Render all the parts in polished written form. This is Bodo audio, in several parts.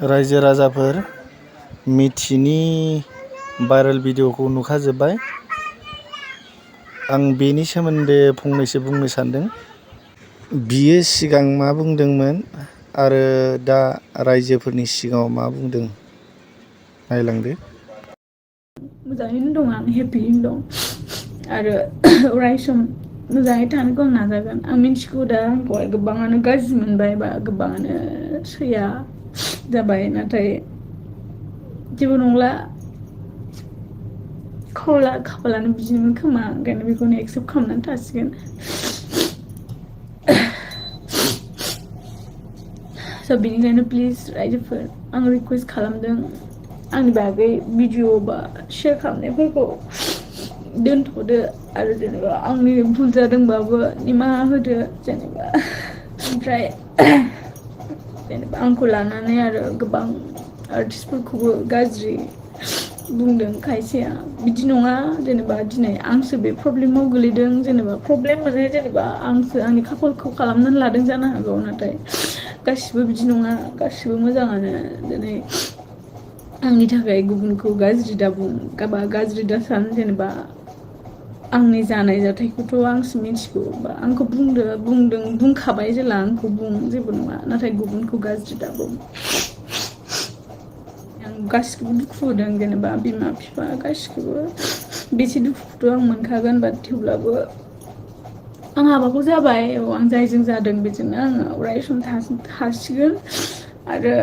रायजो राजाफोर मिथिनि भाइरेल भिडिअखौ नुखाजोब्बाय। आं बेनि सोमोन्दै फंनैसो बुंनो सानदों। बियो सिगां मा बुंदोंमोन आरो दा रायजोफोरनि सिगाङाव मा बुंदों नायलांदो। मोजाङैनो दं, आं हेपियैनो दं आरो अराय सम मोजाङै थानोखौ आं नाजागोन। आं मिन्थिगौ दा आंखौहाय गोबाङानो गाज्रि मोनबाय बा गोबाङानो सैया जाबाय, नाथाय जेबो नंला। खाफालानो बिदिनोमोन खोमा, ओंखायनो बेखौनो एक्सेप्ट खालामनानै थासिगोन। स' बिनिखायनो प्लिज रायजोफोर, आं रिकुवेस्ट खालामदों, आंनि बागै भिडिअ बा शेयार खालामनायफोरखौ दोनथ'दो आरो जेनेबा आंनि भुल जादोंबाबो निमाहा होदो जेनेबा। ओमफ्राय जेनेबा आंखौ लानानै आरो गोबां आर्टिस्टफोरखौबो गाज्रि बुंदों खायसेया। बिदि नङा, जेनेबा दिनै आंसो बे प्रब्लेमाव गोलैदों, जेनेबा प्रब्लेम माने जेनेबा आंसो आंनि खाफालखौ खालामनानै लादों जानो हागौ, नाथाय गासिबो बिदि नङा, गासिबो मोजाङानो। दिनै आंनि थाखाय गुबुनखौ गाज्रि दाबुं, गाज्रि दासान। जेनेबा आंनि जानाय जाथायखौथ' आंसो मिथिगौ, बा आंखौ बुंखाबाय जेला आंखौ बुं, जेबो नङा, नाथाय गुबुनखौ गाज्रि दाबुं। आं गासिखौबो दुखु होदों, जेनेबा बिमा बिफा गासिखौबो बेसे दुखुखौथ' आं मोनखागोन, बाट थेवब्लाबो आं हाबाखौ जाबाय। आं जायजों जादों बेजोंनो आङो अराय सम थासिगोन आरो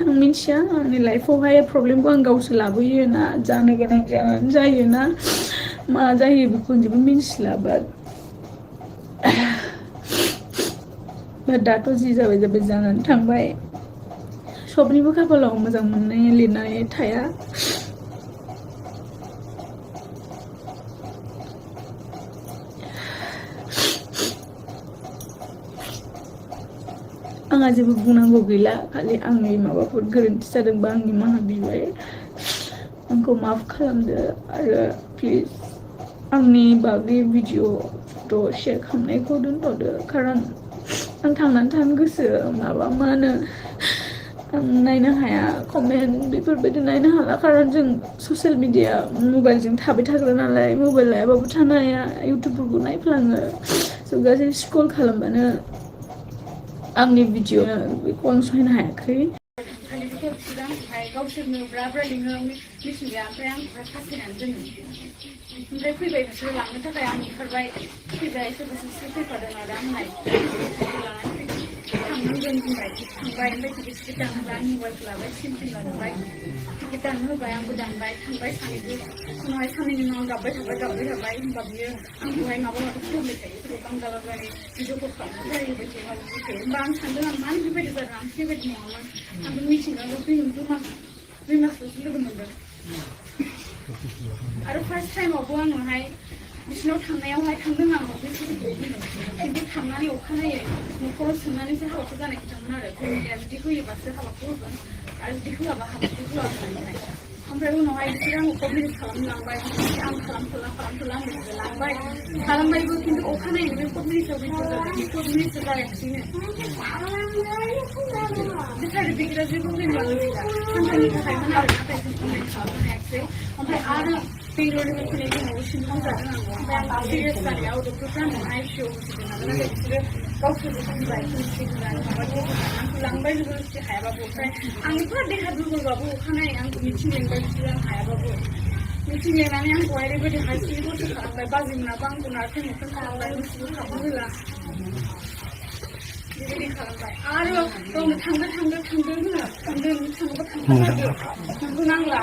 आं मिथिया आंनि लाइफआवहाय प्रब्लेमखौ आं गावसो लाबोयो ना जानो गोनां जायो ना मा जायो बेखौ जेबो मिन्थिला। बाट दाथ' जि जाबाय जानानै थांबाय। सबनिबो खाफालाव मोजां मोननाय लिरनानै थाया। आंहा जेबो बुंनांगौ गैला, खालि आंनि माबाफोर गोरोन्थि जादोंबा आं निमाहा बिबाय, आंखौ माफ खालामदो आरो प्लिज आंनि बागै भिडिअ फट' शेयार खालामनायखौ दोनथ'दो। खारन आं थांनानै थानो गोसो, माबा मा होनो आं नायनो हाया कमेन्ट बेफोरबायदि नायनो हाला, खारन जों ससियेल मिडिया मबाइलजों थाबाय थाग्रा नालाय, मबाइल लायाबाबो थानो हाया, इउटुबफोरखौ नायफ्लाङो। स' गासै स्क्रल खालामबानो आंनि भिडिअ बेखौ आं सहायनो हायाखै। गावसोरनो ब्रा लिङो मिथिंगा, ओमफ्राय आंखौहाय फासायनानै दोनो। ओमफ्राय फैबाय बिसोरो लांनो थाखाय, आं ओंखारबाय, फैबाय, सोरबा सासे फैफादों आरो आंनाय थांनांगोन बुंबाय, थांबाय, ओमफ्य टिकेट दानहोबाय, आं मबाइलखौ लाबाय, सिम लाबाय, टिकेट दाननो होबाय, आंबो दानबाय, थांबाय सानैबो। उनावहाय साननैनि उनाव गाबबाय थाबाय, होमबा बियो आंखौहाय माबा प्रब्लेम थायो, सोरबा गारि भिडिअफोर खालामनो जायोबाय थायो। होमबा आं सानदों, आं मानो बेबायदि जादों, आं बेबायदि नङामोन, आंबो मिथिंगाजों 2 मासल'सो लोगो मोनदों। आरो फार्स्ट टाइमावबो आङोहाय बिसिनाव थांनायावहाय थांदों आं, खिन्थु थांनानै अखानायै न'खराव सोंनानैसो हाबाखौ जानाय खोथामोन आरो फेमिलिया जुदि होयोबासो हाबाखौ होगोन आरो जुदि होआबा हाबाखौ होआ होननानैहाय। ओमफ्राय उनावहाय बिसोरो आंखौ कमप्लेन खालामलांबाय, आं खालामथ'ला आंखौ खालामबायबो, खिन्थु अखानायै बे कर्ट मेरिजआव कर्ट मेरिजआ जायाखिसैनो। बे सार्टिफिकेटआ जेबो जेनेबा गैला, सानथामनि थाखायमोन आरो, नाथाय जों कमप्लेन खालामनो हायाखिसै। ओमफ्राय आरो बेंगलरनिफ्राय फैनाय समाव सिमफ्राम जादों आं, ओमफ्राय आं सिरियास जानायाव डक्टरफ्रा आंनो आइसिइउआव होसिगोन नालाय, नाथाय बिसोरो गावसोरबो बुंबाय, आंखौ लांबाय जबरदस्ति हायाबाबो। ओमफ्राय आं एफा देहा दुरबलबाबो अखानायै आंखौ मिथिं लेंबाय बिसोरो, आं हायाबाबो। मिथिं लेंनानै आंखौहाय ओरैबायदि हारसिङै दरसे खालामबाय, बाजैमोनाबो आंखौ नारखें नुखें खालामबाय, गोसोबो हाबनो होला, बेबायदि खालामबाय। आरो गावनो थांदो होनो, थाङोबा थांथारनांगौ, नोंखौ नांला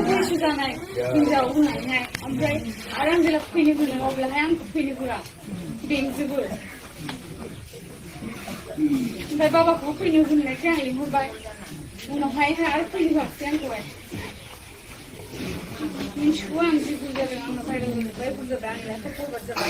बैसो जानाय हिनजाव होननानैहाय। ओमफ्राय आरो आं जेला फैनो होनो, अब्लाहाय आंखौ फैनो होआ, बेंजोबो। ओमफ्राय बाबाखौबो फैनो होननायखाय आं लिंहरबाय, उनावहाय आरो फैनो होआखिसै आंखौहाय। मिथिगौ आं जि भुल जादों, आंना भाइरेल जाजोब्बाय, भुल जाबाय, आंनि लाइफआ बरबाद जाबाय।